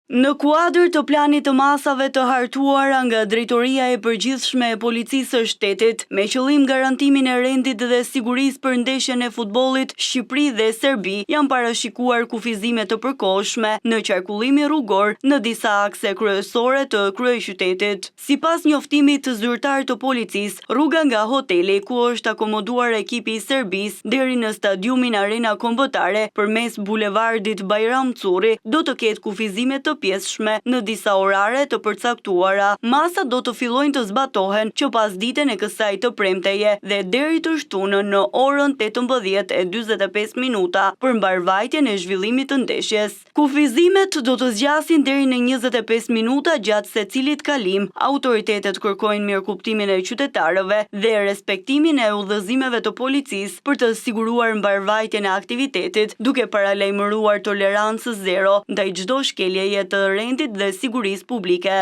Në kuadër të planit të masave të hartuara nga Drejtoria e Përgjithshme e Policisë së Shtetit, me qëllim garantimin e rendit dhe sigurisë për ndeshjen e futbollit Shqipëri dhe Serbi, janë parashikuar kufizime të përkohshme në qarkullimin rrugor në disa akse kryesore të kryeqytetit. Sipas njoftimit zyrtar të policisë, rruga nga hoteli ku është akomoduar ekipi i Serbisë deri në stadiumin Arena Kombëtare përmes bulevardit Bajram Curri do të ketë kufizime të pjesshme në disa orare të përcaktuara. Masat do të fillojnë të zbatohen që pasditen e kësaj të premteje dhe deri të shtunën në orën 18:45 minuta për mbarëvajtjen e zhvillimit të ndeshjes. Kufizimet do të zgjasin deri në 25 minuta gjatë secilit kalim. Autoritetet kërkojnë mirëkuptimin e qytetarëve dhe respektimin e udhëzimeve të policisë për të siguruar mbarëvajtjen e aktivitetit, duke paralajmëruar tolerancë zero ndaj çdo shkeljeje të rendit dhe sigurisë publike.